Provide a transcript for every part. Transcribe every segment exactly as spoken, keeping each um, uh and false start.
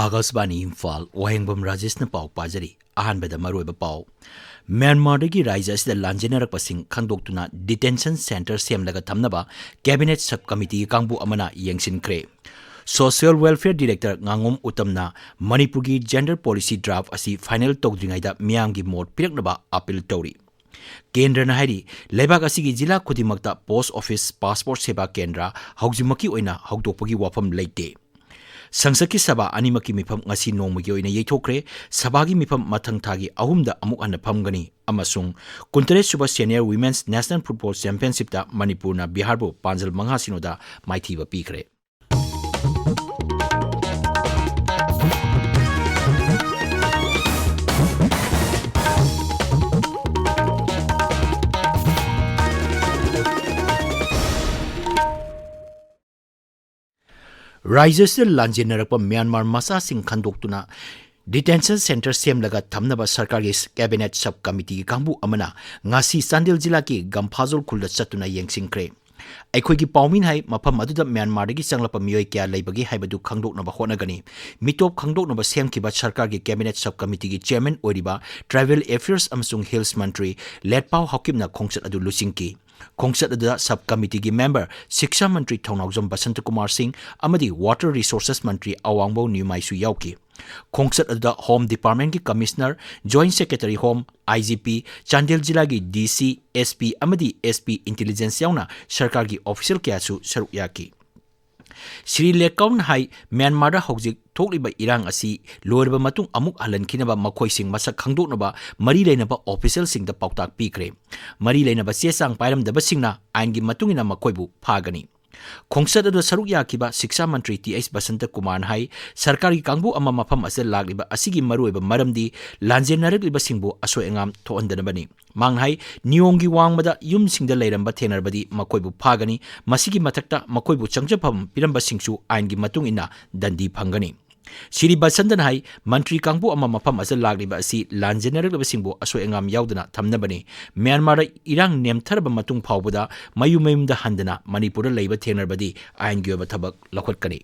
ꯑꯥꯀꯥꯁꯕꯥꯅꯤ ꯏꯝꯐꯥꯜ, ꯋꯥꯍꯦꯡꯕꯝ ꯔꯥꯖꯦꯁꯅ ꯄꯥꯎ ꯄꯥꯖꯔꯤ꯫ ꯑꯍꯥꯟꯕꯗ ꯃꯔꯨꯑꯣꯏꯕ ꯄꯥꯎ꯫ ꯃ꯭ꯌꯥꯟꯃꯥꯔꯗꯒꯤ ꯔꯥꯖ꯭ꯌ ꯑꯁꯤꯗ ꯂꯥꯟꯖꯦꯟꯅꯔꯛꯄꯁꯤꯡ ꯈꯪꯗꯣꯛꯇꯨꯅ detention centre ꯁꯦꯝꯂꯒ ꯊꯝꯅꯕ cabinet sub committee ꯀꯥꯡꯕꯨ ꯑꯃꯅ ꯌꯦꯡꯁꯤꯟꯈ꯭ꯔꯦ꯫ Social Welfare Director ꯉꯥꯉꯣꯝ ꯎꯇꯝꯅ ꯃꯅꯤꯄꯨꯔꯒꯤ gender policy draft ꯑꯁꯤ final ꯇꯧꯗ꯭ꯔꯤꯉꯩꯗ ꯃꯤꯌꯥꯝꯒꯤ ꯃꯣꯠ ꯄꯤꯔꯛꯅꯕ appeal ꯇꯧꯔꯤ꯫ ꯀꯦꯟꯗ꯭ꯔꯅ ꯍꯥꯏꯔꯤ, ꯂꯩꯕꯥꯛ ꯑꯁꯤꯒꯤ ꯖꯤꯂꯥ ꯈꯨꯗꯤꯡꯃꯛꯇ post office, passport ꯁꯦꯕꯥ ꯀꯦꯟꯗ꯭ꯔ ꯍꯧꯖꯤꯛꯃꯛꯀꯤ ꯑꯣꯏꯅ ꯍꯧꯗꯣꯛꯄꯒꯤ ꯋꯥꯐꯝ ꯂꯩꯇꯦ꯫ ꯁꯪꯁꯠꯀꯤ ꯁꯚꯥ ꯑꯅꯤꯃꯛꯀꯤ ꯃꯤꯐꯝ ꯉꯁꯤ ꯅꯣꯡꯃꯒꯤ ꯑꯣꯏꯅ ꯌꯩꯊꯣꯛꯈ꯭ꯔꯦ꯫ ꯁꯚꯥꯒꯤ ꯃꯤꯐꯝ ꯃꯊꯪ ꯊꯥꯒꯤ ꯑꯍꯨꯝꯗ ꯑꯃꯨꯛ ꯍꯟꯅ ꯐꯝꯒꯅꯤ ꯑꯃꯁꯨꯡ ꯀꯨꯟꯇꯔꯦꯠ ꯁꯨꯕ Senior Women's National Football Championshipꯇ ꯃꯅꯤꯄꯨꯔꯅ ꯕꯤꯍꯥꯔꯕꯨ ꯄꯥꯟꯖꯜ ꯃꯉꯥ ꯁꯤꯅꯣꯗ ꯃꯥꯏꯊꯤꯕ ꯄꯤꯈ꯭ꯔꯦ꯫ ꯔꯥꯖ꯭ꯌ ꯑꯁꯤꯗ ꯂꯥꯟꯖꯦꯟꯅꯔꯛꯄ ꯃ꯭ꯌꯥꯟꯃꯥꯔ ꯃꯆꯥꯁꯤꯡ ꯈꯟꯗꯣꯛꯇꯨꯅ detention centre ꯁꯦꯝꯂꯒ ꯊꯝꯅꯕ ꯁꯔꯀꯥꯔꯒꯤ cabinet sub committeeꯒꯤ ꯀꯥꯡꯕꯨ ꯑꯃꯅ ꯉꯁꯤ ꯆꯥꯟꯗꯦꯜ ꯖꯤꯂꯥꯒꯤ ꯒꯝꯐꯥꯖꯣꯜ ꯈꯨꯜꯗ ꯆꯠꯇꯨꯅ ꯌꯦꯡꯁꯤꯟꯈ꯭ꯔꯦ꯫ ꯑꯩꯈꯣꯏꯒꯤ ꯄꯥꯎꯃꯤꯅ ꯍꯥꯏ, ꯃꯐꯝ ꯑꯗꯨꯗ ꯃ꯭ꯌꯥꯟꯃꯥꯔꯗꯒꯤ ꯆꯪꯂꯛꯄ ꯃꯤꯑꯣꯏ ꯀꯌꯥ ꯂꯩꯕꯒꯦ ꯍꯥꯏꯕꯗꯨ ꯈꯪꯗꯣꯛꯅꯕ ꯍꯣꯠꯅꯒꯅꯤ꯫ ꯃꯤꯇꯣꯞ ꯈꯪꯗꯣꯛꯅꯕ ꯁꯦꯝꯈꯤꯕ ꯁꯔꯀꯥꯔꯒꯤ cabinet sub committeeꯒꯤ chairman ꯑꯣꯏꯔꯤꯕ Tribal Affairs ꯑꯃꯁꯨꯡ Hills ꯃꯟꯇ꯭ꯔꯤ ꯂꯦꯠꯄꯥꯎ ꯍꯥꯎꯀꯤꯞꯅ ꯈꯣꯡꯆꯠ ꯑꯗꯨ ꯂꯨꯆꯤꯡꯈꯤ꯫ ꯈꯣꯡꯆꯠ ꯑꯗꯨꯗ sub committeeꯒꯤ member, ꯁꯤꯛꯁꯥ ꯃꯟꯇ꯭ꯔꯤ ꯊꯧꯅꯥꯎꯖꯝ ꯕꯁꯟꯇ ꯀꯨꯃꯥꯔ ꯁꯤꯡ ꯑꯃꯗꯤ Water Resources ꯃꯟꯇ꯭ꯔꯤ ꯑꯋꯥꯡꯕꯧ ꯅ꯭ꯌꯨꯃꯥꯏꯁꯨ ꯌꯥꯎꯈꯤ꯫ ꯈꯣꯡꯆꯠ ꯑꯗꯨꯗ Home Departmentꯀꯤ Commissioner, Joint Secretary Home, IGP, Chandel ꯖꯤꯂꯥꯒꯤ DC, SP ꯑꯃꯗꯤ SP Intelligence ꯌꯥꯎꯅ ꯁꯔꯀꯥꯔꯒꯤ official ꯀꯌꯥꯁꯨ ꯁꯔꯨꯛ ꯌꯥꯈꯤ꯫ ꯁ꯭ꯔꯤ ꯂꯦꯀꯥꯎꯅ ꯍꯥꯏ, ꯃ꯭ꯌꯥꯟꯃꯥꯔꯗ ꯍꯧꯖꯤꯛ ꯊꯣꯛꯂꯤꯕ ꯏꯔꯥꯡ ꯑꯁꯤ ꯂꯣꯏꯔꯕ ꯃꯇꯨꯡ ꯑꯃꯨꯛ ꯍꯜꯍꯟꯈꯤꯅꯕ ꯃꯈꯣꯏꯁꯤꯡ ꯃꯁꯛ ꯈꯪꯗꯣꯛꯅꯕ ꯃꯔꯤ ꯂꯩꯅꯕ officialꯁꯤꯡꯗ ꯄꯥꯎꯇꯥꯛ ꯄꯤꯈ꯭ꯔꯦ꯫ ꯃꯔꯤ ꯂꯩꯅꯕ ꯆꯦ ꯆꯥꯡ ꯄꯥꯏꯔꯝꯗꯕꯁꯤꯡꯅ ꯑꯥꯏꯟꯒꯤ ꯃꯇꯨꯡ ꯏꯟꯅ ꯃꯈꯣꯏꯕꯨ ꯐꯥꯒꯅꯤ꯫ ꯈꯣꯡꯆꯠ ꯑꯗꯨꯗ ꯁꯔꯨꯛ ꯌꯥꯈꯤꯕ ꯁꯤꯛꯁꯥ ꯃꯟꯇ꯭ꯔꯤ ꯇꯤ ꯑꯩꯆ ꯕꯁꯟꯇ ꯀꯨꯃꯥꯔꯅ ꯍꯥꯏ, ꯁꯔꯀꯥꯔꯒꯤ ꯀꯥꯡꯕꯨ ꯑꯃ ꯃꯐꯝ ꯑꯁꯤꯗ ꯂꯥꯛꯂꯤꯕ ꯑꯁꯤꯒꯤ ꯃꯔꯨꯑꯣꯏꯕ ꯃꯔꯝꯗꯤ ꯂꯥꯟꯖꯦꯟꯅꯔꯛꯂꯤꯕꯁꯤꯡꯕꯨ ꯑꯁꯣꯏ ꯑꯉꯥꯝ ꯊꯣꯛꯍꯟꯗꯅꯕꯅꯤ꯫ ꯃꯥꯡ ꯍꯥꯏ, ꯅꯤꯌꯣꯝꯒꯤ ꯋꯥꯡꯃꯗ ꯌꯨꯝꯁꯤꯡꯗ ꯂꯩꯔꯝꯕ ꯊꯦꯡꯅꯔꯕꯗꯤ ꯃꯈꯣꯏꯕꯨ ꯐꯥꯒꯅꯤ꯫ ꯃꯁꯤꯒꯤ ꯃꯊꯛꯇ ꯃꯈꯣꯏꯕꯨ ꯆꯪꯖꯐꯝ ꯄꯤꯔꯝꯕꯁꯤꯡꯁꯨ ꯑꯥꯏꯟꯒꯤ ꯃꯇꯨꯡ ꯏꯟꯅ ꯗꯟꯗꯤ ꯐꯪꯒꯅꯤ꯫ ꯁ꯭ꯔꯤ ꯕꯁꯟꯇꯅ ꯍꯥꯏ, ꯃꯟꯇ꯭ꯔꯤ ꯀꯥꯡꯕꯨ ꯑꯃ ꯃꯐꯝ ꯑꯁꯤꯗ ꯂꯥꯛꯂꯤꯕ ꯑꯁꯤ ꯂꯥꯟꯖꯦꯟꯅꯔꯛꯂꯤꯕꯁꯤꯡꯕꯨ ꯑꯁꯣꯏ ꯑꯉꯥꯝ ꯌꯥꯎꯗꯅ ꯊꯝꯅꯕꯅꯤ꯫ ꯃ꯭ꯌꯥꯟꯃꯥꯔꯗ ꯏꯔꯥꯡ ꯅꯦꯝꯊꯔꯕ ꯃꯇꯨꯡ ꯐꯥꯎꯕꯗ ꯃꯌꯨꯝ ꯃꯌꯨꯝꯗ ꯍꯟꯗꯅ ꯃꯅꯤꯄꯨꯔꯗ ꯂꯩꯕ ꯊꯦꯡꯅꯔꯕꯗꯤ ꯑꯥꯏꯟꯒꯤ ꯑꯣꯏꯕ ꯊꯕꯛ ꯂꯧꯈꯠꯀꯅꯤ꯫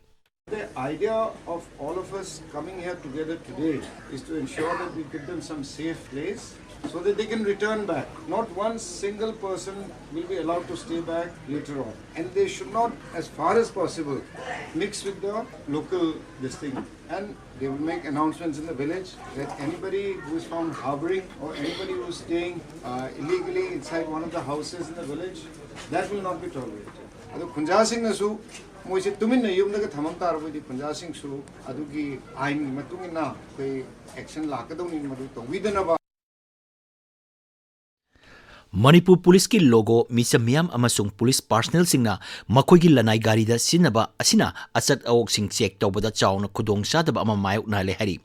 The idea of all of us coming here together today is to ensure that we give them some safe place so that they can return back. Not one single person will be allowed to stay back later on. And they should not, as far as possible, mix with the local this thing. And they will make announcements in the village that anybody who is found harboring or anybody who is staying uh, illegally inside one of the houses in the village, that will not be tolerated. ꯑꯗꯣ ꯈꯨꯟꯖꯥꯁꯤꯡꯅꯁꯨ ꯃꯣꯏꯁꯦ ꯇꯨꯃꯤꯟꯅ ꯌꯨꯝꯗꯒ ꯊꯝꯃꯝ ꯇꯥꯔꯕꯗꯤ ꯈꯨꯟꯖꯥꯁꯤꯡꯁꯨ ꯑꯗꯨꯒꯤ ꯑꯥꯏꯟꯒꯤ ꯃꯇꯨꯡ ꯏꯟꯅ ꯑꯩꯈꯣꯏ ꯑꯦꯛꯁꯟ ꯂꯥꯛꯀꯗꯧꯅꯤ꯫ ꯃꯗꯨ ꯇꯧꯕꯤꯗꯅꯕ꯫ ꯃꯅꯤꯄꯨꯔ ꯄꯨꯂꯤꯁꯀꯤ ꯂꯣꯒꯣ, ꯃꯤꯆꯝ ꯃꯤꯌꯥꯝ ꯑꯃꯁꯨꯡ ꯄꯨꯂꯤꯁ ꯄꯥꯔꯁꯅꯦꯜꯁꯤꯡꯅ ꯃꯈꯣꯏꯒꯤ ꯂꯅꯥꯏ ꯒꯥꯔꯤꯗ ꯁꯤꯖꯤꯟꯅꯕ ꯑꯁꯤꯅ ꯑꯆꯠ ꯑꯋꯣꯛꯁꯤꯡ ꯆꯦꯛ ꯇꯧꯕꯗ ꯆꯥꯎꯅ ꯈꯨꯗꯣꯡꯆꯥꯗꯕ ꯑꯃ ꯃꯥꯌꯣꯛꯅꯍꯜꯂꯦ ꯍꯥꯏꯔꯤ꯫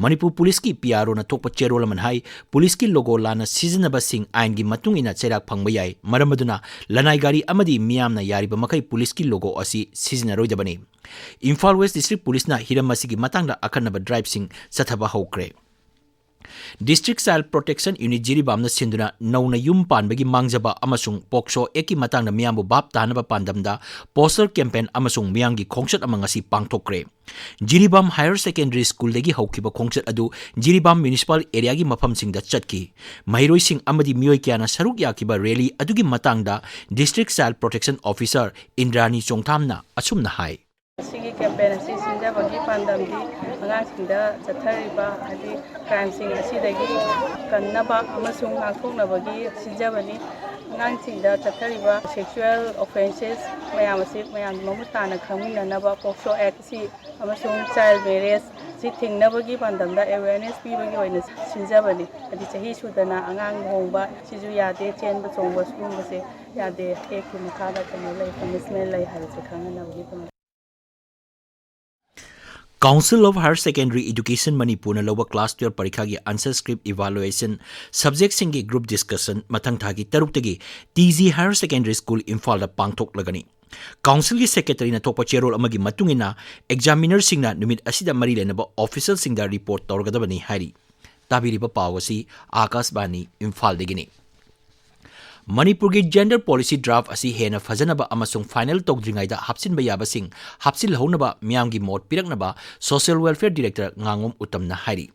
ꯃꯅꯤꯄꯨꯔ ꯄꯨꯂꯤꯁꯀꯤ ꯄꯤ ꯑꯥꯔ ꯑꯣꯅ ꯊꯣꯛꯄ ꯆꯦꯔꯣꯜ ꯑꯃꯅ ꯍꯥꯏ, ꯄꯨꯂꯤꯁꯀꯤ ꯂꯣꯒꯣ ꯂꯥꯟꯅ ꯁꯤꯖꯤꯟꯅꯕꯁꯤꯡ ꯑꯥꯏꯟꯒꯤ ꯃꯇꯨꯡ ꯏꯟꯅ ꯆꯩꯔꯥꯛ ꯐꯪꯕ ꯌꯥꯏ꯫ ꯃꯔꯝ ꯑꯗꯨꯅ ꯂꯅꯥꯏ ꯒꯥꯔꯤ ꯑꯃꯗꯤ ꯃꯤꯌꯥꯝꯅ ꯌꯥꯔꯤꯕ ꯃꯈꯩ ꯄꯨꯂꯤꯁꯀꯤ ꯂꯣꯒꯣ ꯑꯁꯤ ꯁꯤꯖꯤꯟꯅꯔꯣꯏꯗꯕꯅꯤ꯫ ꯏꯝꯐꯥꯜ ꯋꯦꯁ ꯗꯤꯁꯇ꯭ꯔꯤꯛ ꯄꯨꯂꯤꯁꯅ ꯍꯤꯔꯝ ꯑꯁꯤꯒꯤ ꯃꯇꯥꯡꯗ ꯑꯀꯟꯅꯕ ꯗ꯭ꯔꯥꯏꯚꯁꯤꯡ ꯆꯠꯊꯕ ꯍꯧꯈ꯭ꯔꯦ꯫ District Child Protection Unit ꯖꯤꯔꯤꯕꯥꯝꯅ ꯁꯤꯟꯗꯨꯅ ꯅꯧꯅ ꯌꯨꯝ ꯄꯥꯟꯕꯒꯤ ꯃꯥꯡꯖꯕ ꯑꯃꯁꯨꯡ ꯄꯣꯛꯁꯣ ꯑꯦꯛꯀꯤ ꯃꯇꯥꯡꯗ ꯃꯤꯌꯥꯝꯕꯨ ꯚꯥꯞ ꯇꯥꯅꯕ ꯄꯥꯟꯗꯝꯗ ꯄꯣꯁꯇꯔ ꯀꯦꯝꯄꯦꯟ ꯑꯃꯁꯨꯡ ꯃꯤꯌꯥꯝꯒꯤ ꯈꯣꯡꯆꯠ ꯑꯃ ꯉꯁꯤ ꯄꯥꯡꯊꯣꯛꯈ꯭ꯔꯦ꯫ ꯖꯤꯔꯤꯕꯥꯝ ꯍꯥꯌꯔ ꯁꯦꯀꯦꯟꯗꯔꯤ ꯁ꯭ꯀꯨꯜꯗꯒꯤ ꯍꯧꯈꯤꯕ ꯈꯣꯡꯆꯠ ꯑꯗꯨ ꯖꯤꯔꯤꯕꯥꯝ ꯃ꯭ꯌꯨꯅꯤꯁꯤꯄꯥꯜ ꯑꯦꯔꯤꯌꯥꯒꯤ ꯃꯐꯝꯁꯤꯡꯗ ꯆꯠꯈꯤ꯫ ꯃꯍꯩꯔꯣꯏꯁꯤꯡ ꯑꯃꯗꯤ ꯃꯤꯑꯣꯏ ꯀꯌꯥꯅ ꯁꯔꯨꯛ ꯌꯥꯈꯤꯕ ꯔꯦꯂꯤ ꯑꯗꯨꯒꯤ ꯃꯇꯥꯡꯗ District Child Protection Officer ꯏꯟꯗ꯭ꯔꯥꯅꯤ ꯆꯣꯡꯊꯥꯝꯅ ꯑꯁꯨꯝꯅ ꯍꯥꯏ꯫ ꯃꯁꯤꯒꯤ ꯀꯦꯝꯄꯦꯟ ꯑꯁꯤ ꯁꯤꯟꯖꯕꯒꯤ ꯄꯥꯟꯗꯝꯗꯤ ꯑꯉꯥꯡꯁꯤꯡꯗ ꯆꯠꯊꯔꯤꯕ, ꯍꯥꯏꯗꯤ, ꯀ꯭ꯔꯥꯏꯝꯁꯤꯡ ꯑꯁꯤꯗꯒꯤ ꯀꯟꯅꯕ ꯑꯃꯁꯨꯡ ꯉꯥꯛꯊꯣꯛꯅꯕꯒꯤ ꯁꯤꯟꯖꯕꯅꯤ꯫ ꯑꯉꯥꯡꯁꯤꯡꯗ ꯆꯠꯊꯔꯤꯕ ꯁꯦꯛꯁꯨꯋꯦꯜ ꯑꯣꯐꯦꯟꯁꯦꯁ ꯃꯌꯥꯝ ꯑꯁꯤ ꯃꯌꯥꯝ ꯃꯃꯨꯠ ꯇꯥꯅ ꯈꯪꯃꯤꯟꯅꯅꯕ ꯄꯣꯛꯁꯣ ꯑꯦꯛ ꯑꯁꯤ ꯑꯃꯁꯨꯡ ꯆꯥꯏꯜ ꯃꯦꯔꯦꯖ ꯁꯤ ꯊꯤꯡꯅꯕꯒꯤ ꯄꯥꯟꯗꯝꯗ ꯑꯦꯋꯦꯔꯅꯦꯁ ꯄꯤꯕꯒꯤ ꯑꯣꯏꯅ ꯁꯤꯟꯖꯕꯅꯤ꯫ ꯍꯥꯏꯗꯤ, ꯆꯍꯤ ꯁꯨꯗꯅ ꯑꯉꯥꯡ ꯂꯨꯍꯣꯡꯕ ꯁꯤꯁꯨ ꯌꯥꯗꯦ, ꯆꯦꯟꯕ ꯆꯣꯡꯕ ꯁꯤꯒꯨꯝꯕꯁꯦ ꯌꯥꯗꯦ, ꯑꯦꯛꯀꯤ ꯃꯈꯥꯗ ꯀꯩꯅꯣ ꯂꯩ, ꯄꯅꯤꯁꯃꯦꯟ ꯂꯩ ꯍꯥꯏꯕꯁꯦ ꯈꯪꯍꯟꯅꯕꯒꯤꯗꯃꯛ꯫ Council of Higher Secondary Education ꯃꯅꯤꯄꯨꯔꯅ ꯂꯧꯕ class twelve ꯄꯔꯤꯈꯥꯒꯤ answer script evaluation, subjectꯁꯤꯡꯒꯤ group discussion ꯃꯊꯪ ꯊꯥꯒꯤ ꯇꯔꯨꯛꯇꯒꯤ T G Higher Secondary School ꯏꯝꯐꯥꯜꯗ ꯄꯥꯡꯊꯣꯛꯂꯒꯅꯤ꯫ Councilꯒꯤ secretaryꯅ ꯊꯣꯛꯄ ꯆꯦꯔꯣꯜ ꯑꯃꯒꯤ ꯃꯇꯨꯡ ꯏꯟꯅ examinerꯁꯤꯡꯅ ꯅꯨꯃꯤꯠ ꯑꯁꯤꯗ ꯃꯔꯤ ꯂꯩꯅꯕ officialꯁꯤꯡꯗ report ꯇꯧꯔꯒꯗꯕꯅꯤ ꯍꯥꯏꯔꯤ꯫ ꯇꯥꯕꯤꯔꯤꯕ ꯄꯥꯎ ꯑꯁꯤ ꯑꯥꯀꯥꯁꯕꯥꯅꯤ ꯏꯝꯐꯥꯜꯗꯒꯤꯅꯤ꯫ ꯃꯅꯤꯄꯨꯔꯒꯤ gender policy draft ꯑꯁꯤ ꯍꯦꯟꯅ ꯐꯖꯅꯕ ꯑꯃꯁꯨꯡ final ꯇꯧꯗ꯭ꯔꯤꯉꯩꯗ ꯍꯥꯞꯆꯤꯟꯕ ꯌꯥꯕꯁꯤꯡ ꯍꯥꯞꯆꯤꯜꯍꯧꯅꯕ ꯃꯤꯌꯥꯝꯒꯤ ꯃꯣꯠ ꯄꯤꯔꯛꯅꯕ Social Welfare Director ꯉꯥꯉꯣꯝ ꯎꯇꯝꯅ ꯍꯥꯏꯔꯤ꯫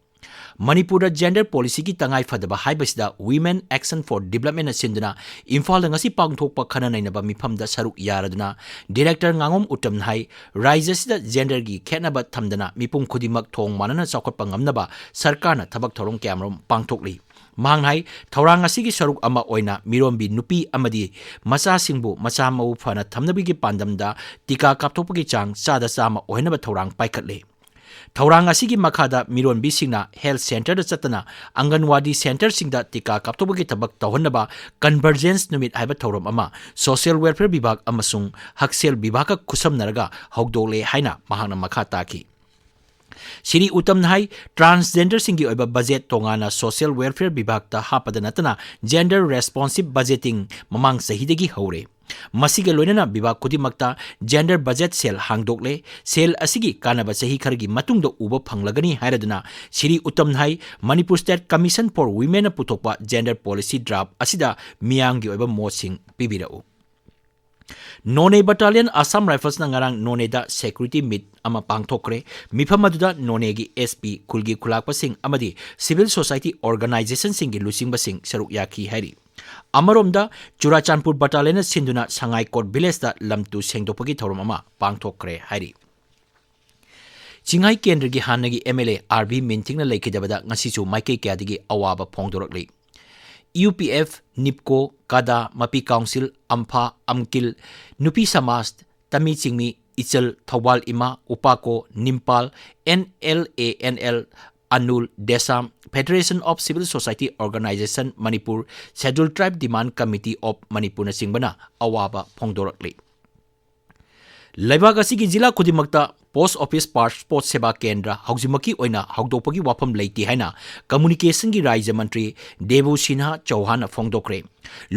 ꯃꯅꯤꯄꯨꯔꯗ gender policyꯒꯤ ꯇꯉꯥꯏ ꯐꯗꯕ ꯍꯥꯏꯕꯁꯤꯗ Women Action for Developmentꯅ ꯁꯤꯟꯗꯨꯅ ꯏꯝꯐꯥꯜꯗ ꯉꯁꯤ ꯄꯥꯡꯊꯣꯛꯄ ꯈꯟꯅ ꯅꯩꯅꯕ ꯃꯤꯐꯝꯗ ꯁꯔꯨꯛ ꯌꯥꯔꯗꯨꯅ Director ꯉꯥꯉꯣꯝ ꯎꯇꯝꯅ ꯍꯥꯏ, ꯔꯥꯖ꯭ꯌ ꯑꯁꯤꯗ genderꯒꯤ ꯈꯦꯠꯅꯕ ꯊꯝꯗꯅ ꯃꯤꯄꯨꯝ ꯈꯨꯗꯤꯡꯃꯛ ꯊꯣꯡ ꯃꯥꯟꯅꯅ ꯆꯥꯎꯈꯠꯄ ꯉꯝꯅꯕ ꯁꯔꯀꯥꯔꯅ ꯊꯕꯛ ꯊꯧꯔꯝ ꯀꯌꯥꯃꯔꯨꯝ ꯄꯥꯡꯊꯣꯛꯂꯤ꯫ ꯃꯍꯥꯛꯅ ꯍꯥꯏ, ꯊꯧꯔꯥꯡ ꯑꯁꯤꯒꯤ ꯁꯔꯨꯛ ꯑꯃ ꯑꯣꯏꯅ ꯃꯤꯔꯣꯟꯕꯤ ꯅꯨꯄꯤ ꯑꯃꯗꯤ ꯃꯆꯥꯁꯤꯡꯕꯨ ꯃꯁꯥ ꯃꯎ ꯐꯅ ꯊꯝꯅꯕꯒꯤ ꯄꯥꯟꯗꯝꯗ ꯇꯤꯀꯥ ꯀꯥꯞꯊꯣꯛꯄꯒꯤ ꯆꯥꯡ ꯆꯥꯗ ꯆꯥꯝꯃ ꯑꯣꯏꯍꯟꯅꯕ ꯊꯧꯔꯥꯡ ꯄꯥꯏꯈꯠꯂꯦ꯫ ꯊꯧꯔꯥꯡ ꯑꯁꯤꯒꯤ ꯃꯈꯥꯗ ꯃꯤꯔꯣꯟꯕꯤꯁꯤꯡꯅ health centreꯗ ꯆꯠꯇꯅ ꯑꯪꯒꯟꯋꯥꯗꯤ centreꯁꯤꯡꯗ ꯇꯤꯀꯥ ꯀꯥꯞꯊꯣꯛꯄꯒꯤ ꯊꯕꯛ ꯇꯧꯍꯟꯅꯕ Convergence ꯅꯨꯃꯤꯠ ꯍꯥꯏꯕ ꯊꯧꯔꯝ ꯑꯃ Social Welfare ꯚꯤꯚꯥꯒ ꯑꯃꯁꯨꯡ ꯍꯛꯁꯦꯜ ꯚꯤꯚꯥꯒꯀ ꯈꯨꯠꯁꯝꯅꯔꯒ ꯍꯧꯗꯣꯛꯂꯦ ꯍꯥꯏꯅ ꯃꯍꯥꯛꯅ ꯃꯈꯥ ꯇꯥꯈꯤ꯫ ꯁꯤꯔꯤ ꯎꯇꯝꯅ ꯍꯥꯏ, transgenderꯁꯤꯡꯒꯤ ꯑꯣꯏꯕ budget ꯇꯣꯉꯥꯟꯅ Social Welfare ꯚꯤꯚꯥꯒꯇ ꯍꯥꯞꯄꯗ ꯅꯠꯇꯅ gender responsive budgeting ꯃꯃꯥꯡ ꯆꯍꯤꯗꯒꯤ ꯍꯧꯔꯦ꯫ ꯃꯁꯤꯒ ꯂꯣꯏꯅꯅ ꯚꯤꯚꯥꯒ ꯈꯨꯗꯤꯡꯃꯛꯇ gender budget cell ꯍꯥꯡꯗꯣꯛꯂꯦ꯫ Cell ꯑꯁꯤꯒꯤ ꯀꯥꯟꯅꯕ ꯆꯍꯤ ꯈꯔꯒꯤ ꯃꯇꯨꯡꯗ ꯎꯕ ꯐꯪꯂꯒꯅꯤ ꯍꯥꯏꯔꯗꯨꯅ ꯁꯤꯔꯤ ꯎꯇꯝꯅ ꯍꯥꯏ, Manipur State Commission for Womenꯅ ꯄꯨꯊꯣꯛꯄ gender policy draft ꯑꯁꯤꯗ ꯃꯤꯌꯥꯝꯒꯤ ꯑꯣꯏꯕ ꯃꯣꯠꯁꯤꯡ ꯄꯤꯕꯤꯔꯛꯎ꯫ Noney Battalion Assam Riflesꯅ ꯉꯔꯥꯡ ꯅꯣꯅꯦꯗ security meet ꯑꯃ ꯄꯥꯡꯊꯣꯛꯈ꯭ꯔꯦ꯫ ꯃꯤꯐꯝ ꯑꯗꯨꯗ ꯅꯣꯅꯦꯒꯤ SP, ꯈꯨꯜꯒꯤ ꯈꯨꯂꯥꯛꯄꯁꯤꯡ ꯑꯃꯗꯤ civil society organizationꯁꯤꯡꯒꯤ ꯂꯨꯆꯤꯡꯕꯁꯤꯡ ꯁꯔꯨꯛ ꯌꯥꯈꯤ ꯍꯥꯏꯔꯤ꯫ ꯑꯃꯔꯣꯝꯗ, ꯆꯨꯔꯥꯆꯥꯟꯄꯨꯔ Battalionꯅ ꯁꯤꯟꯗꯨꯅ ꯁꯉꯥꯏꯀꯣꯠ villageꯇ ꯂꯝ ꯇꯨ ꯁꯦꯡꯗꯣꯛꯄꯒꯤ ꯊꯧꯔꯝ ꯑꯃ ꯄꯥꯡꯊꯣꯛꯈ꯭ꯔꯦ ꯍꯥꯏꯔꯤ꯫ ꯆꯤꯡꯉꯥꯏ ꯀꯦꯟꯗ꯭ꯔꯒꯤ ꯍꯥꯟꯅꯒꯤ MLA RB ꯃꯤꯟꯊꯤꯡꯅ ꯂꯩꯈꯤꯗꯕꯗ ꯉꯁꯤꯁꯨ ꯃꯥꯏꯀꯩ ꯀꯌꯥꯗꯒꯤ ꯑꯋꯥꯕ ꯐꯣꯡꯗꯣꯔꯛꯂꯤ꯫ UPF, NEEPCO, CADA, ꯃꯄꯤ council, ꯑꯝꯐꯥ, ꯑꯝꯀꯤꯜ, ꯅꯨꯄꯤ ꯁꯃꯥꯖ, ꯇꯃꯤ ꯆꯤꯡꯃꯤ, ꯏꯆꯜ, ꯊꯧꯕꯥꯜ ꯏꯃꯥ, ꯎꯄꯥꯀꯣ, ꯅꯤꯝꯄꯥꯜ, NLANL, Avul, ꯗꯦꯁꯥꯝ, Federation of Civil Society Organization Manipur, Scheduled Tribe Demand Committee of Manipurꯅꯆꯤꯡꯕꯅ ꯑꯋꯥꯕ ꯐꯣꯡꯗꯣꯔꯛꯂꯤ꯫ ꯂꯩꯕꯥꯛ ꯑꯁꯤꯒꯤ ꯖꯤꯂꯥ ꯈꯨꯗꯤꯡꯃꯛꯇ Post Office Passport Seva Kendra ꯍꯧꯖꯤꯛꯃꯛꯀꯤ ꯑꯣꯏꯅ ꯍꯧꯗꯣꯛꯄꯒꯤ ꯋꯥꯐꯝ ꯂꯩꯇꯦ ꯍꯥꯏꯅ Communication ꯒꯤ ꯔꯥꯖ꯭ꯌ ꯃꯟꯇ꯭ꯔꯤ ꯗꯦꯕꯨ ꯁꯤꯟꯍꯥ ꯆꯧꯍꯥꯟꯅ ꯐꯣꯡꯗꯣꯛꯈ꯭ꯔꯦ꯫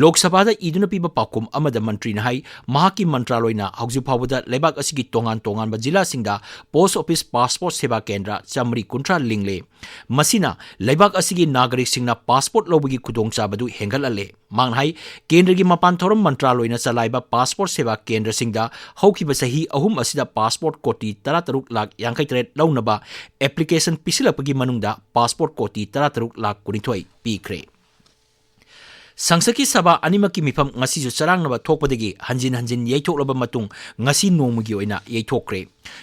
ꯂꯣꯛ ꯁꯚꯥꯗ ꯏꯗꯨꯅ ꯄꯤꯕ ꯄꯥꯎꯈꯨꯝ ꯑꯃꯗ ꯃꯟꯇ꯭ꯔꯤꯅ ꯍꯥꯏ, ꯃꯍꯥꯛꯀꯤ ꯃꯟꯇ꯭ꯔꯥꯂꯣꯏꯅ ꯍꯧꯖꯤꯛ ꯐꯥꯎꯕꯗ ꯂꯩꯕꯥꯛ ꯑꯁꯤꯒꯤ ꯇꯣꯉꯥꯟ ꯇꯣꯉꯥꯟꯕ ꯖꯤꯂꯥꯁꯤꯡꯗ Post Office Passport Seva Kendra ꯆꯥꯃꯔꯤ ꯀꯨꯟꯊ꯭ꯔꯥ ꯂꯤꯡꯂꯦ꯫ ꯃꯁꯤꯅ ꯂꯩꯕꯥꯛ ꯑꯁꯤꯒꯤ ꯅꯥꯒꯔꯤꯛꯁꯤꯡꯅ passport ꯂꯧꯕꯒꯤ ꯈꯨꯗꯣꯡꯆꯥꯕꯗꯨ ꯍꯦꯟꯒꯠꯍꯜꯂꯦ꯫ ꯃꯍꯥꯛꯅ ꯍꯥꯏ, ꯀꯦꯟꯗ꯭ꯔꯒꯤ ꯃꯄꯥꯟ ꯊꯧꯔꯝ ꯃꯟꯇ꯭ꯔꯥꯂꯣꯏꯅ ꯆꯂꯥꯏꯕ passport ꯁꯦꯕꯥ ꯀꯦꯟꯗ꯭ꯔꯁꯤꯡꯗ ꯍꯧꯈꯤꯕ ꯆꯍꯤ ꯑꯍꯨꯝ ꯑꯁꯤꯗ passport ꯀꯣꯇꯤ ꯇꯔꯥꯇꯔꯨꯛ ꯂꯥꯈ ꯌꯥꯡꯈꯩꯇꯔꯦꯠ ꯂꯧꯅꯕ application ꯄꯤꯁꯤꯜꯂꯛꯄꯒꯤ ꯃꯅꯨꯡꯗ passport ꯀꯣꯇꯤ ꯇꯔꯥꯇꯔꯨꯛ ꯂꯥꯈ ꯀꯨꯟꯅꯤꯊꯣꯏ ꯄꯤꯈ꯭ꯔꯦ꯫ ꯁꯪꯁꯠꯀꯤ ꯁꯚꯥ ꯑꯅꯤꯃꯛꯀꯤ ꯃꯤꯐꯝ ꯉꯁꯤꯁꯨ ꯆꯔꯥꯡꯅꯕ ꯊꯣꯛꯄꯗꯒꯤ ꯍꯟꯖꯤꯟ ꯍꯟꯖꯤꯟ ꯌꯩꯊꯣꯛꯂꯕ ꯃꯇꯨꯡ ꯉꯁꯤ ꯅꯣꯡꯃꯒꯤ ꯑꯣꯏꯅ ꯌꯩꯊꯣꯛꯈ꯭ꯔꯦ꯫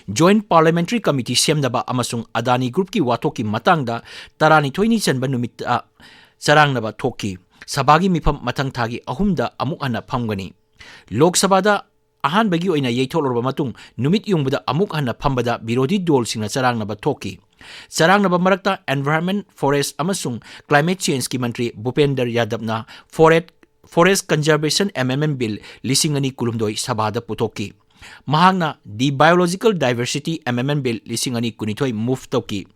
Joint Parliamentary Committee ꯁꯦꯝꯅꯕ ꯑꯃꯁꯨꯡ ꯑꯗꯥꯅꯤ Groupꯀꯤ ꯋꯥꯊꯣꯛꯀꯤ ꯃꯇꯥꯡꯗ ꯇꯔꯥꯅꯤꯊꯣꯏꯅꯤ ꯆꯟꯕ ꯅꯨꯃꯤꯠꯇ ꯆꯔꯥꯡꯅꯕ ꯊꯣꯛꯈꯤ꯫ ꯁꯚꯥꯒꯤ ꯃꯤꯐꯝ ꯃꯊꯪ ꯊꯥꯒꯤ ꯑꯍꯨꯝꯗ ꯑꯃꯨꯛ ꯍꯟꯅ ꯐꯝꯒꯅꯤ꯫ ꯂꯣꯛ ꯁꯚꯥꯗ ꯑꯍꯥꯟꯕꯒꯤ ꯑꯣꯏꯅ ꯌꯩꯊꯣꯛꯂꯨꯔꯕ ꯃꯇꯨꯡ ꯅꯨꯃꯤꯠ ꯌꯨꯡꯕꯗ ꯑꯃꯨꯛ ꯍꯟꯅ ꯐꯝꯕꯗ ꯕꯤꯔꯣꯙꯤ ꯗꯣꯜꯁꯤꯡꯅ ꯆꯔꯥꯡꯅꯕ ꯊꯣꯛꯈꯤ꯫ ꯆꯔꯥꯡꯅꯕ ꯃꯔꯛꯇ Environment, Forest ꯑꯃꯁꯨꯡ Climate Changeꯀꯤ ꯃꯟꯇ꯭ꯔꯤ ꯚꯨꯄꯦꯟꯗꯔ ꯌꯥꯗꯕꯅ Forest, Forest Conservation Amendment Bill ꯂꯤꯁꯤꯡ ꯑꯅꯤ ꯀꯨꯟꯍꯨꯝꯗꯣꯏ ꯁꯚꯥꯗ ꯄꯨꯊꯣꯛꯈꯤ꯫ ꯃꯍꯥꯛꯅ The Biological Diversity Amendment Bill ꯂꯤꯁꯤꯡ ꯑꯅꯤ ꯀꯨꯟꯅꯤꯊꯣꯏ move ꯇꯧꯈꯤ꯫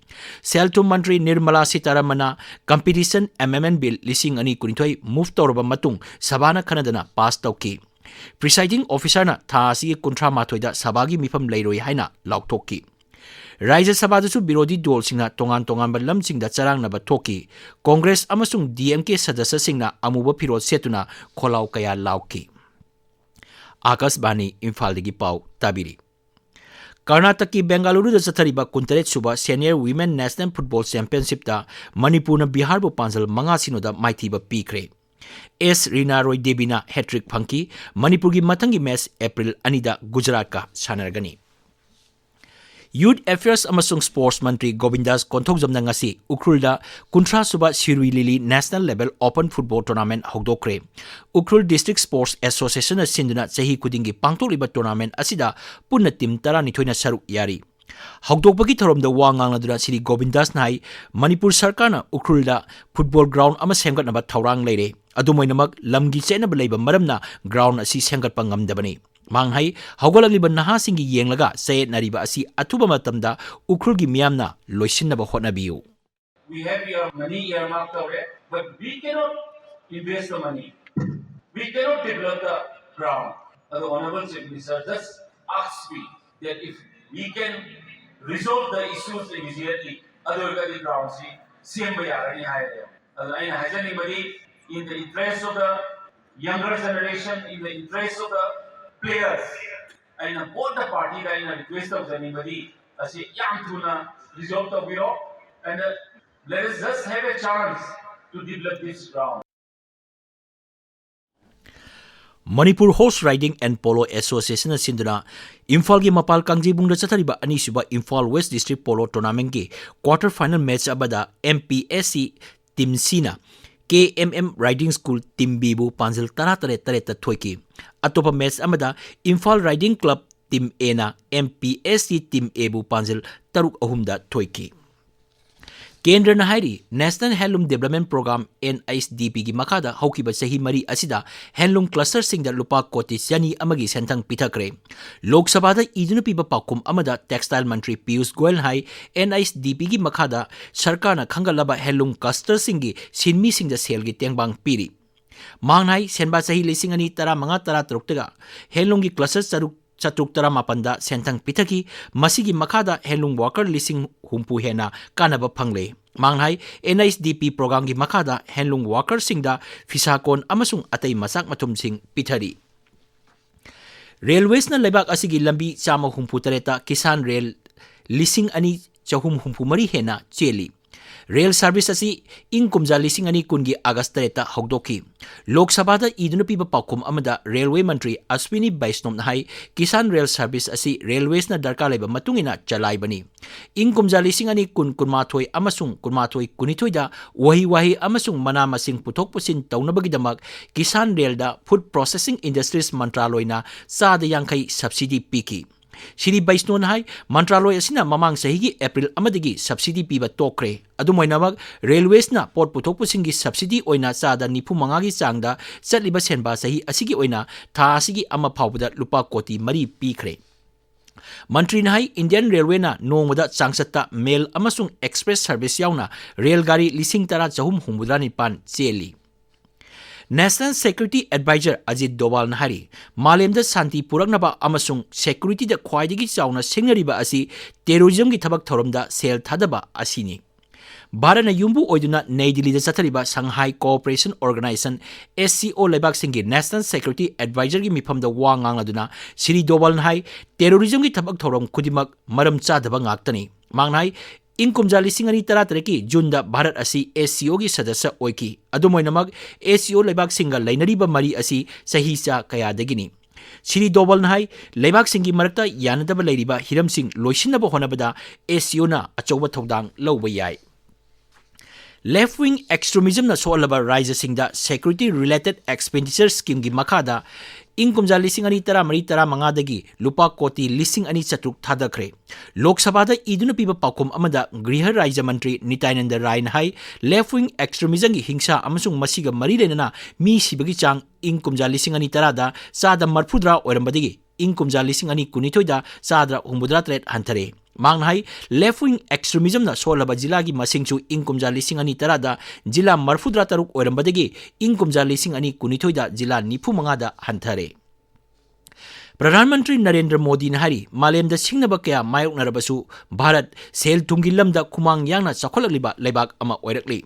ꯁꯦꯜ ꯊꯨꯝ ꯃꯟꯇ꯭ꯔꯤ ꯅꯤꯔꯃꯂꯥ ꯁꯤꯇꯥꯔꯥꯃꯟꯅ Competition Amendment Bill ꯂꯤꯁꯤꯡ ꯑꯅꯤ ꯀꯨꯟꯅꯤꯊꯣꯏ move ꯇꯧꯔꯕ ꯃꯇꯨꯡ ꯁꯚꯥꯅ ꯈꯟꯅꯗꯅ pass ꯇꯧꯈꯤ꯫ Presiding Officerꯅ ꯊꯥ ꯑꯁꯤꯒꯤ ꯀꯨꯟꯊ꯭ꯔꯥ ꯃꯥꯊꯣꯏꯗ ꯁꯚꯥꯒꯤ ꯃꯤꯐꯝ ꯂꯩꯔꯣꯏ ꯍꯥꯏꯅ ꯂꯥꯎꯊꯣꯛꯈꯤ꯫ ꯔꯥꯖ꯭ꯌ ꯁꯚꯥꯗꯁꯨ ꯕꯤꯔꯣꯙꯤ ꯗꯣꯜꯁꯤꯡꯅ ꯇꯣꯉꯥꯟ ꯇꯣꯉꯥꯟꯕ ꯂꯝꯁꯤꯡꯗ ꯆꯔꯥꯡꯅꯕ ꯊꯣꯛꯈꯤ꯫ ꯀꯣꯡꯒ꯭ꯔꯦꯁ ꯑꯃꯁꯨꯡ DMK ꯁꯗꯁ꯭ꯌꯁꯤꯡꯅ ꯑꯃꯨꯕ ꯐꯤꯔꯣꯜ ꯁꯦꯠꯇꯨꯅ ꯈꯣꯜꯂꯥꯎ ꯀꯌꯥ ꯂꯥꯎꯈꯤ꯫ ꯑꯥꯀꯥꯁꯕꯥꯅꯤ ꯏꯝꯐꯥꯜꯗꯒꯤ ꯄꯥꯎ ꯇꯥꯕꯤꯔꯤ꯫ ꯀꯔꯅꯥꯇꯛꯀꯤ ꯕꯦꯡꯒꯂꯨꯔꯨꯗ ꯆꯠꯊꯔꯤꯕ ꯀꯨꯟꯇꯔꯦꯠ ꯁꯨꯕ Senior Women National Football Championshipꯇ ꯃꯅꯤꯄꯨꯔꯅ ꯕꯤꯍꯥꯔꯕꯨ ꯄꯥꯟꯖꯜ ꯃꯉꯥ ꯁꯤꯅꯣꯗ ꯃꯥꯏꯊꯤꯕ ꯄꯤꯈ꯭ꯔꯦ꯫ ꯑꯦꯁ ꯔꯤꯅꯥ ꯔꯣꯏ ꯗꯦꯕꯤꯅ hat-trick ꯐꯪꯈꯤ꯫ ꯃꯅꯤꯄꯨꯔꯒꯤ ꯃꯊꯪꯒꯤ match April ꯑꯅꯤꯗ ꯒꯨꯖꯔꯥꯠꯀ ꯁꯥꯟꯅꯔꯒꯅꯤ꯫ Youth Affairs ꯑꯃꯁꯨꯡ Sports ꯃꯟꯇ꯭ꯔꯤ ꯒꯣꯕꯤꯟꯗꯥꯁ ꯀꯣꯟꯊꯧꯖꯝꯅ ꯉꯁꯤ ꯎꯈ꯭ꯔꯨꯜꯗ ꯀꯨꯟꯊ꯭ꯔꯥ ꯁꯨꯕ ꯁꯤꯔꯨꯏ ꯂꯤꯂꯤ National Level Open Football Tournament ꯍꯧꯗꯣꯛꯈ꯭ꯔꯦ꯫ Ukhrul District Sports Associationꯅ ꯁꯤꯟꯗꯨꯅ ꯆꯍꯤ ꯈꯨꯗꯤꯡꯒꯤ ꯄꯥꯡꯊꯣꯛꯂꯤꯕ tournament ꯑꯁꯤꯗ ꯄꯨꯟꯅ team ꯇꯔꯥꯅꯤꯊꯣꯏꯅ ꯁꯔꯨꯛ ꯌꯥꯔꯤ꯫ ꯍꯧꯗꯣꯛꯄꯒꯤ ꯊꯧꯔꯝꯗ ꯋꯥ ꯉꯥꯡꯂꯗꯨꯅ ꯁ꯭ꯔꯤ ꯒꯣꯕꯤꯟꯗꯥꯁꯅ ꯍꯥꯏ, ꯃꯅꯤꯄꯨꯔ ꯁꯔꯀꯥꯔꯅ ꯎꯈ꯭ꯔꯨꯜꯗ football ground ꯑꯃ ꯁꯦꯝꯒꯠꯅꯕ ꯊꯧꯔꯥꯡ ꯂꯩꯔꯦ꯫ ꯑꯗꯨꯝ ꯑꯣꯏꯅꯃꯛ, ꯂꯝꯒꯤ ꯆꯦꯠꯅꯕ ꯂꯩꯕ ꯃꯔꯝꯅ ground ꯑꯁꯤ ꯁꯦꯝꯒꯠꯄ ꯉꯝꯗꯕꯅꯤ꯫ ꯃꯍꯥꯛꯅ ꯍꯥꯏ, ꯍꯧꯒꯠꯂꯛꯂꯤꯕ ꯅꯍꯥꯁꯤꯡꯒꯤ ꯌꯦꯡꯂꯒ ꯆꯌꯦꯠꯅꯔꯤꯕ ꯑꯁꯤ ꯑꯊꯨꯕ ꯃꯇꯝꯗ ꯎꯈ꯭ꯔꯨꯜꯒꯤ ꯃꯤꯌꯥꯝꯅ ꯂꯣꯏꯁꯤꯟꯅꯕ ꯍꯣꯠꯅꯕꯤꯌꯨ꯫ We have your money earmarked already, but we cannot invest the money. We cannot develop the ground. And the Honorable Chief Minister just asked me that if we can resolve the issues immediately, ꯑꯗꯨ ꯑꯣꯏꯔꯒꯗꯤ ground ꯁꯤ ꯁꯦꯝꯕ ꯌꯥꯔꯅꯤ ꯍꯥꯏꯔꯦ꯫ ꯑꯗꯨ ꯑꯩꯅ ꯍꯥꯏꯖꯅꯤꯡꯕꯗꯤ, in the interest of the younger generation, in the interest of the players, ꯑꯩꯅ both the party ꯗ ꯑꯩꯅ request ꯇꯧꯖꯅꯤꯡꯕꯗꯤ, ꯑꯁꯤ ꯌꯥꯝ ꯊꯨꯅ resolve ꯇꯧꯕꯤꯔꯣ, and, uh, let us just have a chance to develop this ground. Manipur Horse Riding and Polo Association ꯅ ꯁꯤꯟꯗꯨꯅ ꯏꯝꯐꯥꯜꯒꯤ ꯃꯄꯥꯜ ꯀꯥꯡꯖꯩꯕꯨꯡꯗ ꯆꯠꯊꯔꯤꯕ ꯑꯅꯤꯁꯨꯕ Imphal West District Polo Tournament ꯀꯤ quarter final match ꯑꯃꯗ M P S C Team C ꯅ K M M Riding School Team B ꯕꯨ ꯄꯥꯟꯖꯜ ꯇꯔꯥ ꯇꯔꯦꯠ ꯇꯔꯦꯠꯇ ꯊꯣꯏꯈꯤ꯫ ꯑꯇꯣꯞꯄ match ꯑꯃꯗ Imphal Riding Club Team A ꯅ M P S C Team A ꯕꯨ ꯄꯥꯟꯖꯜ ꯇꯔꯨꯛ ꯑꯍꯨꯝꯗ ꯊꯣꯏꯈꯤ꯫ ꯀꯦꯟꯗ꯭ꯔꯅ ꯍꯥꯏꯔꯤ, National Handloom Development Program, N H D P ꯒꯤ ꯃꯈꯥꯗ ꯍꯧꯈꯤꯕ ꯆꯍꯤ ꯃꯔꯤ ꯑꯁꯤꯗ handloom cluster ꯁꯤꯡꯗ ꯂꯨꯄꯥ ꯀꯣꯇꯤ ꯆꯅꯤ ꯑꯃꯒꯤ ꯁꯦꯟꯊꯪ ꯄꯤꯊꯈ꯭ꯔꯦ꯫ ꯂꯣꯛ ꯁꯚꯥꯗ ꯏꯗꯨꯅ ꯄꯤꯕ ꯄꯥꯎꯈꯨꯝ ꯑꯃꯗ Textile ꯃꯟꯇ꯭ꯔꯤ ꯄꯤꯌꯨꯁ ꯒꯣꯌꯜꯅ ꯍꯥꯏ, N H D P ꯒꯤ ꯃꯈꯥꯗ ꯁꯔꯀꯥꯔꯅ ꯈꯟꯒꯠꯂꯕ handloom cluster ꯁꯤꯡꯒꯤ ꯁꯤꯟꯃꯤꯁꯤꯡꯗ ꯁꯦꯜꯒꯤ ꯇꯦꯡꯕꯥꯡ ꯄꯤꯔꯤ꯫ ꯃꯍꯥꯛꯅ ꯍꯥꯏ, ꯁꯦꯟꯕꯥ ꯆꯍꯤ ꯂꯤꯁꯤꯡ ꯑꯅꯤ ꯇꯔꯥꯃꯉꯥ ꯇꯔꯥꯇꯔꯨꯛꯇꯒ handloom ꯒꯤ cluster ꯆꯔꯨꯛ, ꯆꯥꯇ꯭ꯔꯨꯛ ꯇꯔꯥꯃꯥꯄꯟꯗ ꯁꯦꯟꯊꯪ ꯄꯤꯊꯈꯤ꯫ ꯃꯁꯤꯒꯤ ꯃꯈꯥꯗ handloom worker ꯂꯤꯁꯤꯡ ꯍꯨꯝꯐꯨ ꯍꯦꯟꯅ ꯀꯥꯟꯅꯕ ꯐꯪꯂꯦ꯫ ꯃꯍꯥꯛꯅ ꯍꯥꯏ, N H D P program ꯒꯤ ꯃꯈꯥꯗ handloom worker ꯁꯤꯡꯗ ꯐꯤꯁꯥꯀꯣꯟ ꯑꯃꯁꯨꯡ ꯑꯇꯩ ꯃꯆꯥꯛ ꯃꯊꯨꯝꯁꯤꯡ ꯄꯤꯊꯔꯤ꯫ Railways ꯅ ꯂꯩꯕꯥꯛ ꯑꯁꯤꯒꯤ ꯂꯝꯕꯤ ꯆꯥꯝꯃ ꯍꯨꯝꯐꯨ ꯇꯔꯦꯠꯇ Kisan Rail ꯂꯤꯁꯤꯡ ꯑꯅꯤ ꯆꯍꯨꯝ ꯍꯨꯝꯐꯨ ꯃꯔꯤ ꯍꯦꯟꯅ ꯆꯦꯜꯂꯤ꯫ Rail service ꯑꯁꯤ ꯏꯪ ꯀꯨꯝꯖꯥ ꯂꯤꯁꯤꯡ ꯑꯅꯤ ꯀꯨꯟꯒꯤ August ꯇꯔꯦꯠꯇ ꯍꯧꯗꯣꯛꯈꯤ꯫ ꯂꯣꯛ ꯁꯚꯥꯗ ꯏꯗꯨꯅ ꯄꯤꯕ ꯄꯥꯎꯈꯨꯝ ꯑꯃꯗ Railway ꯃꯟꯇ꯭ꯔꯤ ꯑꯁ꯭ꯋꯤꯅꯤ ꯕꯩꯁꯅꯣꯞꯅ ꯍꯥꯏ, Kisan Rail service ꯑꯁꯤ Railways ꯅ ꯗꯔꯀꯥꯔ ꯂꯩꯕ ꯃꯇꯨꯡ ꯏꯟꯅ ꯆꯂꯥꯏꯕꯅꯤ꯫ ꯏꯪ ꯀꯨꯝꯖꯥ ꯂꯤꯁꯤꯡ ꯑꯅꯤ ꯀꯨꯟ, ꯀꯨꯟꯃꯥꯊꯣꯏ ꯑꯃꯁꯨꯡ ꯀꯨꯟꯃꯥꯊꯣꯏ ꯀꯨꯟꯅꯤꯊꯣꯏꯗ ꯎꯍꯩ ꯋꯥꯍꯩ ꯑꯃꯁꯨꯡ ꯃꯅꯥ ꯃꯁꯤꯡ ꯄꯨꯊꯣꯛ ꯄꯨꯁꯤꯟ ꯇꯧꯅꯕꯒꯤꯗꯃꯛ Kisan Rail ꯗ Food Processing Industries ꯃꯟꯇ꯭ꯔꯥꯂꯣꯏꯅ ꯆꯥꯗ ꯌꯥꯡꯈꯩ subsidy ꯄꯤꯈꯤ꯫ ꯁ꯭ꯔꯤ ꯕꯩꯁꯅꯣꯅ ꯍꯥꯏ, ꯃꯟꯇ꯭ꯔꯥꯂꯣꯏ ꯑꯁꯤꯅ ꯃꯃꯥꯡ ꯆꯍꯤꯒꯤ ꯑꯦꯄ꯭ꯔꯤꯜ ꯑꯃꯗꯒꯤ subsidy ꯄꯤꯕ ꯇꯣꯛꯈ꯭ꯔꯦ꯫ ꯑꯗꯨꯝ ꯑꯣꯏꯅꯃꯛ, railwaysꯅ ꯄꯣꯠ ꯄꯨꯊꯣꯛꯄꯁꯤꯡꯒꯤ subsidy ꯑꯣꯏꯅ ꯆꯥꯗ ꯅꯤꯐꯨ ꯃꯉꯥꯒꯤ ꯆꯥꯡꯗ ꯆꯠꯂꯤꯕ ꯁꯦꯟꯕꯥ ꯆꯍꯤ ꯑꯁꯤꯒꯤ ꯑꯣꯏꯅ ꯊꯥ ꯑꯁꯤꯒꯤ ꯑꯃ ꯐꯥꯎꯕꯗ ꯂꯨꯄꯥ ꯀꯣꯇꯤ ꯃꯔꯤ ꯄꯤꯈ꯭ꯔꯦ꯫ ꯃꯟꯇ꯭ꯔꯤꯅ ꯍꯥꯏ, Indian Railwayꯅ ꯅꯣꯡꯃꯗ ꯆꯥꯡꯆꯠꯇ mail ꯑꯃꯁꯨꯡ express service ꯌꯥꯎꯅ ꯔꯦꯜ ꯒꯥꯔꯤ ꯂꯤꯁꯤꯡ ꯇꯔꯥ ꯆꯍꯨꯝ ꯍꯨꯝꯐꯨꯇꯔꯥ ꯅꯤꯄꯥꯟ ꯆꯦꯜꯂꯤ꯫ National Security Advisor ꯑꯖꯤꯠ ꯗꯣꯋꯥꯜꯅ ꯍꯥꯏꯔꯤ, ꯃꯥꯂꯦꯝꯗ ꯁꯥꯟꯇꯤ ꯄꯨꯔꯛꯅꯕ ꯑꯃꯁꯨꯡ securityꯗ ꯈ꯭ꯋꯥꯏꯗꯒꯤ ꯆꯥꯎꯅ ꯁꯤꯡꯅꯔꯤꯕ ꯑꯁꯤ terrorismꯒꯤ ꯊꯕꯛ ꯊꯧꯔꯝꯗ ꯁꯦꯜ ꯊꯥꯗꯕ ꯑꯁꯤꯅꯤ꯫ ꯚꯥꯔꯠꯅ ꯌꯨꯝꯕꯨ ꯑꯣꯏꯗꯨꯅ ꯅꯩ ꯗꯤꯜꯂꯤꯗ ꯆꯠꯊꯔꯤꯕ Shanghai Cooperation Organization, SCO, ꯂꯩꯕꯥꯛꯁꯤꯡꯒꯤ National Security Advisorꯒꯤ ꯃꯤꯐꯝꯗ ꯋꯥ ꯉꯥꯡꯂꯗꯨꯅ ꯁ꯭ꯔꯤ ꯗꯣꯋꯥꯜꯅ ꯍꯥꯏ, terrorismꯒꯤ ꯊꯕꯛ ꯊꯧꯔꯝ ꯈꯨꯗꯤꯡꯃꯛ ꯃꯔꯝ ꯆꯥꯗꯕ ꯉꯥꯛꯇꯅꯤ꯫ ꯃꯍꯥꯛꯅ ꯍꯥꯏ, ꯏꯪ ꯀꯨꯝꯖꯥ ꯂꯤꯁꯤꯡ ꯑꯅꯤ ꯇꯔꯥꯇꯔꯦꯠꯀꯤ ꯖꯨꯟꯗ ꯚꯥꯔꯠ ꯑꯁꯤ SCOꯒꯤ ꯁꯗꯁ꯭ꯌ ꯑꯣꯏꯈꯤ꯫ ꯑꯗꯨꯝ ꯑꯣꯏꯅꯃꯛ, SCO ꯂꯩꯕꯥꯛꯁꯤꯡꯒ ꯂꯩꯅꯔꯤꯕ ꯃꯔꯤ ꯑꯁꯤ ꯆꯍꯤ ꯆꯥ ꯀꯌꯥꯗꯒꯤꯅꯤ꯫ ꯁ꯭ꯔꯤ ꯗꯣꯕꯜꯅ ꯍꯥꯏ, ꯂꯩꯕꯥꯛꯁꯤꯡꯒꯤ ꯃꯔꯛꯇ ꯌꯥꯅꯗꯕ ꯂꯩꯔꯤꯕ ꯍꯤꯔꯝꯁꯤꯡ ꯂꯣꯏꯁꯤꯟꯅꯕ ꯍꯣꯠꯅꯕꯗ SCOꯅ ꯑꯆꯧꯕ ꯊꯧꯗꯥꯡ ꯂꯧꯕ ꯌꯥꯏ꯫ Left wing extremismꯅ ꯁꯣꯛꯍꯜꯂꯕ ꯔꯥꯖ꯭ꯌꯁꯤꯡꯗ security related expenditure schemeꯒꯤ ꯃꯈꯥꯗ ꯏꯪ ꯀꯨꯝꯖꯥ ꯂꯤꯁꯤꯡ ꯑꯅꯤ ꯇꯔꯥꯃꯔꯤ ꯇꯔꯥꯃꯉꯥꯗꯒꯤ ꯂꯨꯄꯥ ꯀꯣꯇꯤ ꯂꯤꯁꯤꯡ ꯑꯅꯤ ꯆꯥꯇ꯭ꯔꯨꯛ ꯊꯥꯗꯈ꯭ꯔꯦ꯫ ꯂꯣꯛ ꯁꯚꯥꯗ ꯏꯗꯨꯅ ꯄꯤꯕ ꯄꯥꯎꯈꯨꯝ ꯑꯃꯗ ꯒ꯭ꯔꯤꯍ ꯔꯥꯖ꯭ꯌ ꯃꯟꯇ꯭ꯔꯤ ꯅꯤꯇ꯭ꯌꯥꯅꯟꯗ ꯔꯥꯏꯅ ꯍꯥꯏ, left wing extremismꯒꯤ ꯍꯤꯡꯁꯥ ꯑꯃꯁꯨꯡ ꯃꯁꯤꯒ ꯃꯔꯤ ꯂꯩꯅꯅ ꯃꯤ ꯁꯤꯕꯒꯤ ꯆꯥꯡ ꯏꯪ ꯀꯨꯝꯖꯥ ꯂꯤꯁꯤꯡ ꯑꯅꯤ ꯇꯔꯥꯗ ꯆꯥꯗ ꯃꯔꯐꯨꯇꯔꯥ ꯑꯣꯏꯔꯝꯕꯗꯒꯤ ꯏꯪ ꯀꯨꯝꯖꯥ ꯂꯤꯁꯤꯡ ꯑꯅꯤ ꯀꯨꯟꯅꯤꯊꯣꯏꯗ ꯆꯥꯗ ꯍꯨꯝꯐꯨꯇꯔꯥ ꯇꯔꯦꯠ ꯍꯟꯊꯔꯦ꯫ ꯃꯍꯥꯛꯅ ꯍꯥꯏ, left wing extremismꯅ ꯁꯣꯛꯍꯜꯂꯕ ꯖꯤꯂꯥꯒꯤ ꯃꯁꯤꯡꯁꯨ ꯏꯪ ꯀꯨꯝꯖꯥ ꯂꯤꯁꯤꯡ ꯑꯅꯤ ꯇꯔꯥꯗ ꯖꯤꯂꯥ ꯃꯔꯐꯨꯇꯔꯥ ꯇꯔꯨꯛ ꯑꯣꯏꯔꯝꯕꯗꯒꯤ ꯏꯪ ꯀꯨꯝꯖꯥ ꯂꯤꯁꯤꯡ ꯑꯅꯤ ꯀꯨꯟꯅꯤꯊꯣꯏꯗ ꯖꯤꯂꯥ ꯅꯤꯐꯨ ꯃꯉꯥꯗ ꯍꯟꯊꯔꯦ꯫ ꯄ꯭ꯔꯙꯥꯟ ꯃꯟꯇ꯭ꯔꯤ ꯅꯔꯦꯟꯗ꯭ꯔ ꯃꯣꯗꯤꯅ ꯍꯥꯏꯔꯤ, ꯃꯥꯂꯦꯝꯗ ꯁꯤꯡꯅꯕ ꯀꯌꯥ ꯃꯥꯌꯣꯛꯅꯔꯕꯁꯨ ꯚꯥꯔꯠ ꯁꯦꯜ ꯊꯨꯝꯒꯤ ꯂꯝꯗ ꯈꯨꯃꯥꯡ ꯌꯥꯡꯅ ꯆꯥꯎꯈꯠꯂꯛꯂꯤꯕ ꯂꯩꯕꯥꯛ ꯑꯃ ꯑꯣꯏꯔꯛꯂꯤ꯫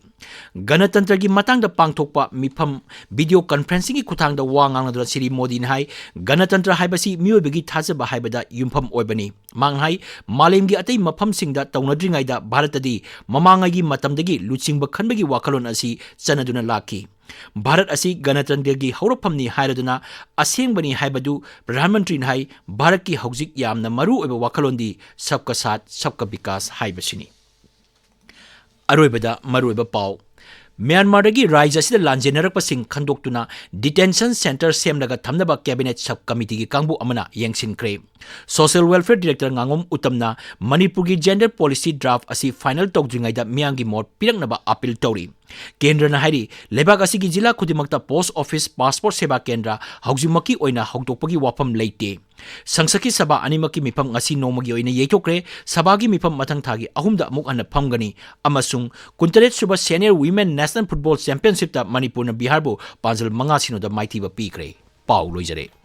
ꯒꯅꯇꯟꯇ꯭ꯔꯒꯤ ꯃꯇꯥꯡꯗ ꯄꯥꯡꯊꯣꯛꯄ ꯃꯤꯐꯝ video conferencingꯒꯤ ꯈꯨꯠꯊꯥꯡꯗ ꯋꯥ ꯉꯥꯡꯂꯗꯨꯅ ꯁ꯭ꯔꯤ ꯃꯣꯗꯤꯅ ꯍꯥꯏ, ꯒꯅꯇꯟꯇ꯭ꯔ ꯍꯥꯏꯕꯁꯤ ꯃꯤꯑꯣꯏꯕꯒꯤ ꯊꯥꯖꯕ ꯍꯥꯏꯕꯗ ꯌꯨꯝꯐꯝ ꯑꯣꯏꯕꯅꯤ꯫ ꯃꯍꯥꯛꯅ ꯍꯥꯏ, ꯃꯥꯂꯦꯝꯒꯤ ꯑꯇꯩ ꯃꯐꯝꯁꯤꯡꯗ ꯇꯧꯅꯗ꯭ꯔꯤꯉꯩꯗ ꯚꯥꯔꯠꯇꯗꯤ ꯃꯃꯥꯡꯉꯩꯒꯤ ꯃꯇꯝꯗꯒꯤ ꯂꯨꯆꯤꯡꯕ ꯈꯟꯕꯒꯤ ꯋꯥꯈꯜꯂꯣꯟ ꯑꯁꯤ ꯆꯠꯅꯗꯨꯅ ꯂꯥꯛꯈꯤ꯫ ꯚꯥꯔꯠ ꯑꯁꯤ ꯒꯅꯇꯟꯇ꯭ꯔꯒꯤ ꯍꯧꯔꯛꯐꯝꯅꯤ ꯍꯥꯏꯔꯗꯨꯅ ꯑꯁꯦꯡꯕꯅꯤ ꯍꯥꯏꯕꯗꯨ ꯄ꯭ꯔꯙꯥꯟ ꯃꯟꯇ꯭ꯔꯤꯅ ꯍꯥꯏ, ꯚꯥꯔꯠꯀꯤ ꯍꯧꯖꯤꯛ ꯌꯥꯝꯅ ꯃꯔꯨ ꯑꯣꯏꯕ ꯋꯥꯈꯜꯂꯣꯟꯗꯤ ꯁꯕꯀꯥ ꯁꯥꯊ, ꯁꯕꯀꯥ ꯕꯤꯀꯥꯁ ꯍꯥꯏꯕꯁꯤꯅꯤ꯫ ꯑꯔꯣꯏꯕꯗ ꯃꯔꯨꯑꯣꯏꯕ ꯄꯥꯎ꯫ ꯃ꯭ꯌꯥꯟꯃꯥꯔꯗꯒꯤ ꯔꯥꯖ꯭ꯌ ꯑꯁꯤꯗ ꯂꯥꯟꯖꯦꯟꯅꯔꯛꯄꯁꯤꯡ ꯈꯟꯗꯣꯛꯇꯨꯅ detention centre ꯁꯦꯝꯂꯒ ꯊꯝꯅꯕ cabinet sub committeeꯒꯤ ꯀꯥꯡꯕꯨ ꯑꯃꯅ ꯌꯦꯡꯁꯤꯟꯈ꯭ꯔꯦ꯫ Social Welfare Director ꯉꯥꯉꯣꯝ ꯎꯇꯝꯅ ꯃꯅꯤꯄꯨꯔꯒꯤ gender policy draft ꯑꯁꯤ final ꯇꯧꯗ꯭ꯔꯤꯉꯩꯗ ꯃꯤꯌꯥꯝꯒꯤ ꯃꯣꯠ ꯄꯤꯔꯛꯅꯕ appeal ꯇꯧꯔꯤ꯫ ꯀꯦꯟꯗ꯭ꯔꯅ ꯍꯥꯏꯔꯤ, ꯂꯩꯕꯥꯛ ꯑꯁꯤꯒꯤ ꯖꯤꯂꯥ ꯈꯨꯗꯤꯡꯃꯛꯇ post office passport ꯁꯦꯕꯥ ꯀꯦꯟꯗ꯭ꯔ ꯍꯧꯖꯤꯛꯃꯛꯀꯤ ꯑꯣꯏꯅ ꯍꯧꯗꯣꯛꯄꯒꯤ ꯋꯥꯐꯝ ꯂꯩꯇꯦ꯫ ꯁꯪꯁꯠꯀꯤ ꯁꯚꯥ ꯑꯅꯤꯃꯛꯀꯤ ꯃꯤꯐꯝ ꯉꯁꯤ ꯅꯣꯡꯃꯒꯤ ꯑꯣꯏꯅ ꯌꯩꯊꯣꯛꯈ꯭ꯔꯦ꯫ ꯁꯚꯥꯒꯤ ꯃꯤꯐꯝ ꯃꯊꯪ ꯊꯥꯒꯤ ꯑꯍꯨꯝꯗ ꯑꯃꯨꯛ ꯍꯟꯅ ꯐꯝꯒꯅꯤ ꯑꯃꯁꯨꯡ ꯀꯨꯟꯇꯔꯦꯠ ꯁꯨꯕ Senior Women National Football Championshipꯇ ꯃꯅꯤꯄꯨꯔꯅ ꯕꯤꯍꯥꯔꯕꯨ ꯄꯥꯟꯖꯜ ꯃꯉꯥ ꯁꯤꯅꯣꯗ ꯃꯥꯏꯊꯤꯕ ꯄꯤꯈ꯭ꯔꯦ꯫ ꯄꯥꯎ ꯂꯣꯏꯖꯔꯦ꯫